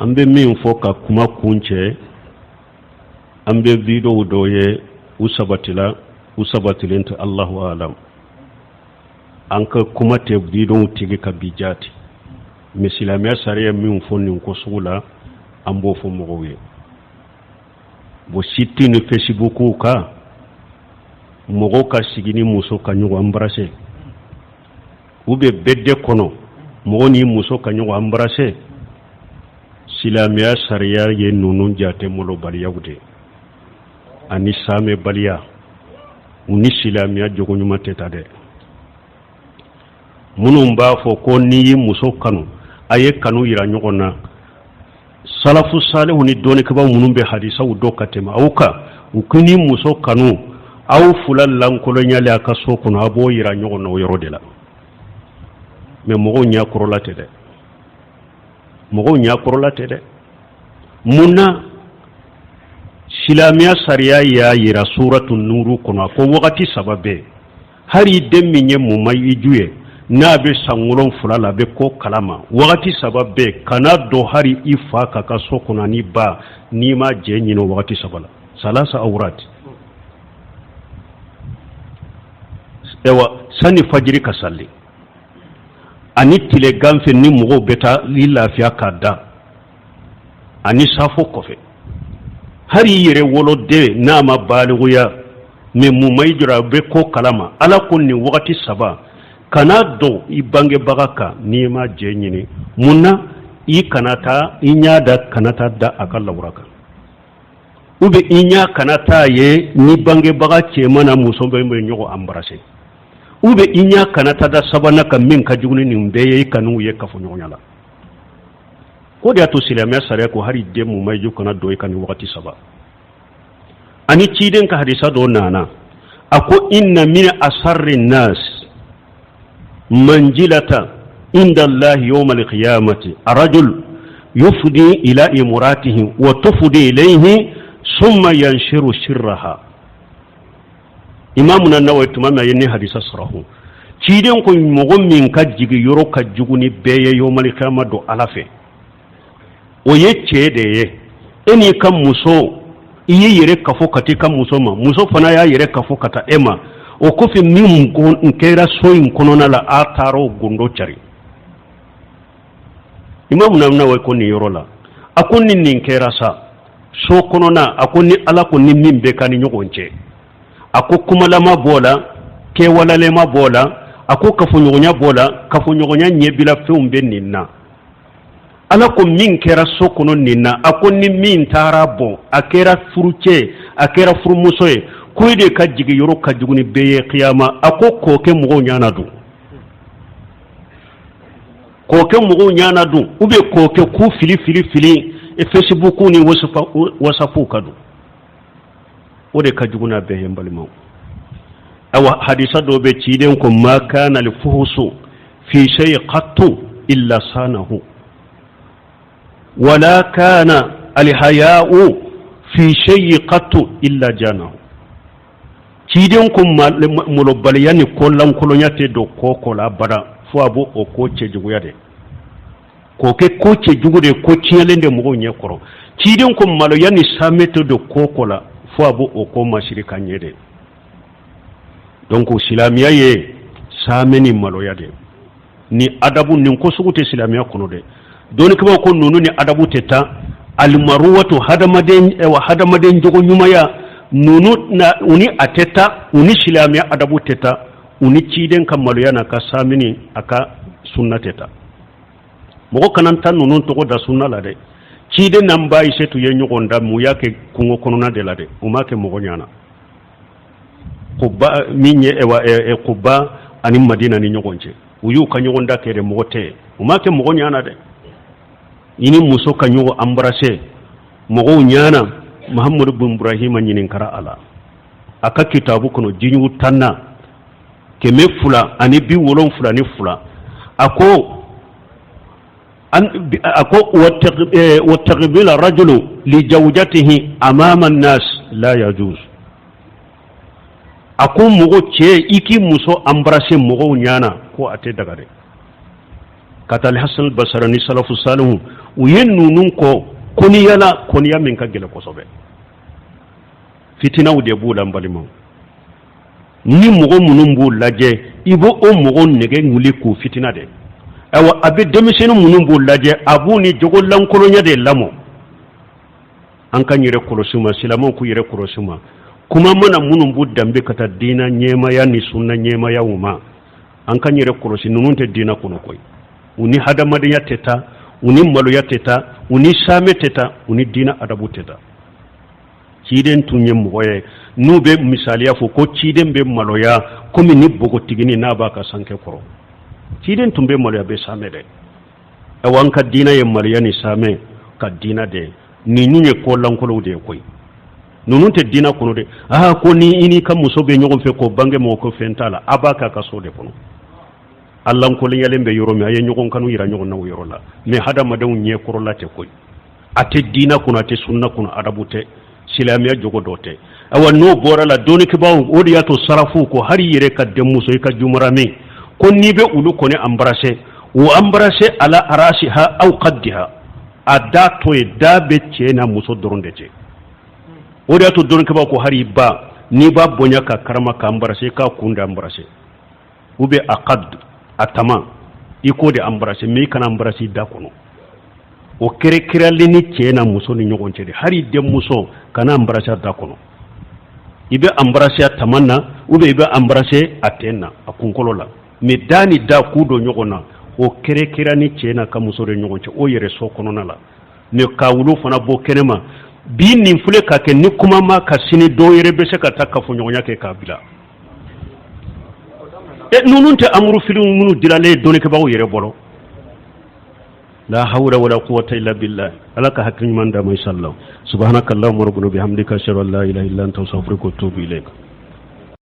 An bɛ min fɔ ka kuma kuncɛ, an bɛ videow dɔw ye, u sabatila, u sabatilen tɛ, Allahu alam. An ka kuma tɛ videow tigi ka bi jaati, mais silamɛya sariya min fɔ nin ko sugu la, an b'o fɔ mɔgɔw ye. Bon, site ni Facebook kan, mɔgɔw ka sigi ni muso ka ɲɔgɔn embrasser, ou bien bɛdɛ kɔnɔ, mɔgɔ ni muso ka ɲɔgɔn embrasser, silamɛya sariya ye ninnu jate molobaliyaw de ani saamɛbaliya. U ni silamɛya jogo ɲuman tɛ taa dɛ. Minnu b'a fɔ ko n'i y'i muso kanu, a ye kanu yira ɲɔgɔn na, salafu salihu ni dɔnnikɛbaw minnu bɛ hadisaw dɔn ka tɛmɛ aw kan, u ko n'i muso kanu, aw fila lankolonyali a ka so kɔnɔ, a b'o yira ɲɔgɔn na o yɔrɔ de la. Mais mɔgɔw ɲɛ kɔrɔla tɛ dɛ, mɔgɔw ɲɛ kɔrɔla tɛ dɛ. Mun na? Silamɛya sariya y'a yira suratu nuru kɔnɔ, a ko wagati saba bɛ. Hali den min ye mumayiju ye, n'a bɛ san 7 la, a bɛ ko kalama. Wagati saba bɛ, kana don hali i fa ka so kɔnɔ ni ba, n'i ma jɛ ɲini o wagati saba la. Salasa awrat. Ayiwa, sani fajiri ka sali, ani tilegan fɛ ni mɔgɔw bɛ taa i lafiya k'a da, ani safo kɔfɛ. Hali i yɛrɛ woloden n'a ma balikuya, mais mumayiju a bɛ ko kalama, Ala ko nin wagati saba, kana don i bangebaga kan n'i ma jɛ ɲini. Mun na? I kana taa i ɲɛ da, kana taa da a ka lawura kan, ou bien i ɲɛ kana taa ye ni bangebaga cɛman n'a muso bɛ ɲɔgɔn embrasser, ou bien i ɲɛ kana taa da sabanan kan min ka jugu ni nin bɛɛ ye, i kan'u ye kafoɲɔgɔnya la. Ko de y'a to silamɛya sariya ko hali den mumayiju kana don i kan nin wagati saba. Ani ciden ka hadisa dɔ nana, a ko inna min asarri nas manjilata inda Allahi yawma alqiyamati arajul yufdi ila imratihi wa tufdi ilayhi summa yanshiru sirraha. Imamu na Nawawi, tuma min a ye nin hadisa sɔrɔ, ciden ko mɔgɔ min ka jigi yɔrɔ ka jugu ni bɛɛ ye yawmal qiyama don Ala fɛ, o ye cɛ de ye. E n'i ka muso, i y'i yɛrɛ kafo ka taa i ka muso ma, muso fana y'a yɛrɛ kafo ka taa e ma. O kɔfɛ, min kɛra so in kɔnɔna la, a taara o gundo cari. Imamu Nawawi ko nin yɔrɔ la, a ko ni nin kɛra sa so kɔnɔna, a ko ni Ala ko ni min bɛ ka ni ɲɔgɔn cɛ, a ko kumalama b'o la, kɛwalalema b'o la, a ko kafoɲɔgɔnya b'o la, kafoɲɔgɔnya ɲɛbila fɛnw bɛ nin na. Ala ko min kɛra so kɔnɔ nin na, a ko ni min taara bɔ, a kɛra furucɛ, a kɛra furumuso ye, ko e de ka jigi yɔrɔ ka jugu ni bɛɛ ye kiyama. A ko k'o kɛ mɔgɔw ɲana dun, k'o kɛ mɔgɔw ɲana dun, ou bien k'o kɛ k'u fili fili fili Facebook ni WhatsApp kan dun, o de ka jugu n'a bɛɛ ye, n balimaw. Awa, hadisa dɔ bɛ, ciden ko ma kana al fuhusu fi shay qattu illa sanahu wala kana al haya'u fi shay qattu illa janahu. Ciden ko molobaliya ni kolankolonya tɛ don ko ko la abada, fo a b'o o ko cɛjuguya de, k'o kɛ ko cɛjugu de, ko tiɲɛlen de mɔgɔw ɲɛ kɔrɔ. Ciden ko maloya ni saamɛ tɛ don ko ko la, fo a b'o o ko masiri ka ɲɛ de. Donc silamɛya ye saamɛ ni maloya de ni adabu. Nin ko sugu tɛ silamɛya kɔnɔ dɛ. Dɔnnikɛbaaw ko ninnu ni adabu tɛ taa. Alimaruwatu, hadamaden, wa hadamaden jogo ɲumanya, ninnu na, u ni a tɛ taa, u ni silamɛya adabu tɛ taa, u ni ciden ka maloya n'a ka saamini, a ka sunna tɛ taa. Mɔgɔ kana ta ninnu tɔgɔ da sunna la dɛ. Ciden n'an ba Ayisetu ye ɲɔgɔn da mun y'a kɛ kungo kɔnɔna de la dɛ, u m'a kɛ mɔgɔ ɲana. Kuba min ye Kuba ani Madina ni ɲɔgɔn cɛ, u y'u ka ɲɔgɔn da kɛ dɛ, mɔgɔ tɛ, u m'a kɛ mɔgɔ ɲana dɛ. I ni muso ka ɲɔgɔn embrasser mɔgɔw ɲana, Mahamadu bin Ibrahima ɲininkara a la a ka kitabu kɔnɔ, juzu 10nan, 272, a ko wa taqbila rajulu li zawjatihi amama an-nas la yajuz. A ko mɔgɔ cɛ, i k'i muso embrasser mɔgɔw ɲana, ko a tɛ daga dɛ. Ka taa Hasan Basari ni salafu salihu, u ye ninnu kɔn kɔniya la, kɔniya min ka gɛlɛn kosɛbɛ. Fitinaw de b'u la, n balimaw. Ni mɔgɔ minnu b'u lajɛ, i b'o o mɔgɔ nege wuli k'u fitina dɛ. Ayiwa, a bɛ denmisɛnnin minnu b'u lajɛ, a b'u ni jogo lankolonya de lamɔ. An k'an yɛrɛ kɔlɔsi ma, silamɛw k'u yɛrɛ kɔlɔsi ma. Kuma mana minnu b'u danbe ka taa diina ɲɛmaya ni sunna ɲɛmayaw ma, an k'an yɛrɛ kɔlɔsi. Ninnu tɛ diina kɔnɔ koyi. U ni hadamadenya tɛ taa, u ni maloya tɛ taa, u ni saamɛ tɛ taa, u ni diina adabu tɛ taa. Ciden tun ye mɔgɔ ye, n'u bɛ misaliya fɔ ko ciden bɛ maloya komi ni npogotiginin n'a b'a ka sankɛ kɔrɔ. Ciden tun bɛ maloya, bɛ saamɛ dɛ. Awa, an ka diina ye maloya ni saamɛ ka diina de ye. Ninnu ye ko lankolonw de ye koyi. Ninnu tɛ diina kɔnɔ dɛ. Aa, ko ni i n'i ka muso bɛ ɲɔgɔn fɛ k'o bange mɔgɔ ko fɛn t'a la, a b'a k'a ka so de kɔnɔ. A lankolonyalen bɛ yɔrɔ min, a ye ɲɔgɔn kanu yira ɲɔgɔn na o yɔrɔ la, mais hadamadenw ɲɛkɔrɔla tɛ koyi. A tɛ diina kɔnɔ, a tɛ sunna kɔnɔ, adabu tɛ, silamɛya jogo dɔ tɛ. Awa, n'o bɔra la, dɔnnikɛbaaw, o de y'a to sarafuw ko hali i yɛrɛ ka denmuso, i ka jumarami, ko n'i bɛ olu kɔni embrasser, u embrasser ala rasiha aw kaddiha, a da to yen, da bɛ cɛ n'a muso dɔrɔn de cɛ. O de y'a to dɔnnikɛbaaw ko hali i ba, n'i b'a bonya ka karama ka embrasser, i k'a kun de embrasser ou bien a kad, a tama, i k'o de embrasser, mais i kana embrasser da kɔnɔ. O kɛrɛkɛrɛlen ni cɛ n'a muso ni ɲɔgɔn cɛ de. Hali denmuso, kana embrasser a da kɔnɔ. I bɛ embrasser a tama na ou bien i bɛ embrasser a ten na, a kunkolo la, mais da ni da k'u don ɲɔgɔn na, o kɛrɛkɛrɛ ni cɛ n'a ka muso de ɲɔgɔn cɛ, o yɛrɛ so kɔnɔna la. Mais ka wulu fana bɔ kɛnɛma bi, nin filɛ ka kɛ ni kuma ma ka sini, dɔw yɛrɛ bɛ se ka taa kafoɲɔgɔnya kɛ k'a bila. Ninnu tɛ amuru filiw minnu dilalen dɔnnikɛbaaw yɛrɛ bolo. La hawla wala quwwata illa billah. Ala ka hakili ɲuman d'an ma, inshallah. Subhanaka allahumma rabbana bihamdika, ashhadu an la ilaha illa anta, astaghfiruka wa atubu ilayk.